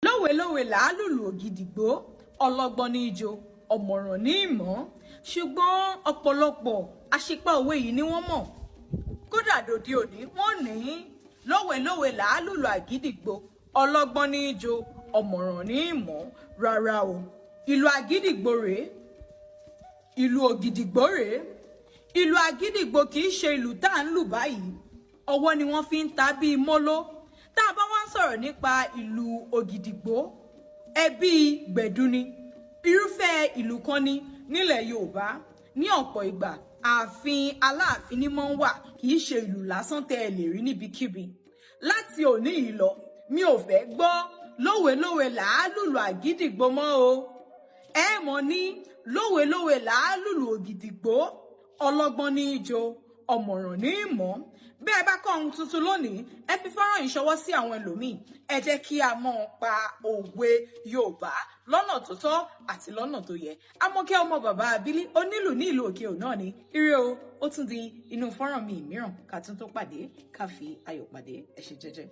Lówelówe làá lùlù ògìdìgbó, ọlọ́gbọ́n ní í jó, ọ̀mọ̀ràn ní í mọ̀ ọ́n. Ṣùgbọ́n ọ̀pọ̀lọpọ̀ àṣìpa òwe yìí ni wọ́n mọ̀. Kódà dòde òní, wọ́n ní lówelówe làá lùlù àgídìgbo, ọlọ́gbọ́n ní í jó, ọ̀mọ̀ràn ní í mọ̀ ọ́n. Rárá o, ìlù àgídìgbo rèé, ìlù ògìdìgbó rèé. Ìlù àgídìgbo kì í ṣe ìlù tá à ń lù báyìí. Ọwọ́ ni wọ́n fi ń ta bíi móló. Tá a bá wá ń sọ̀rọ̀ nípa ìlù ògìdìgbó, ẹbí gbẹ̀du ni. Irúfẹ́ ìlù kan ni nílẹ̀ Yorùbá. Ní ọ̀pọ̀ ìgbà, ààfin Aláàfin ni mọ́ ń wà, kì í ṣe ìlù lásán tẹ́ ẹ lè rí níbikíbi. Láti òní yìí lọ, mi ò fẹ́ gbọ́ lówelówe làá lùlù àgídìgbo mọ́ o. Ẹ mọ̀ ní lówelówe làá lùlù ògìdìgbó, ọlọ́gbọ́n ní í jó, ọ̀mọ̀ràn ní í mọ̀. Bí ẹ bá kọ́ ohun tuntun lónìí, ẹ fi fọ́nrán yìí ṣọwọ́ sí àwọn ẹlòmíì. Ẹ jẹ́ kí a mọ̀ pa òwe Yorùbá lọ́nà tó tọ́ àti lọ́nà tó yẹ. Amọ̀kẹ́ ọmọ bàbá Abílí onílù ní ìlú òkè òun náà ní. Ire o, ó tún di inú fọ́nrán mi mìíràn ká tún tó pàdé, ká fi ayọ̀ pàdé. Ẹ ṣe jẹ́jẹ́.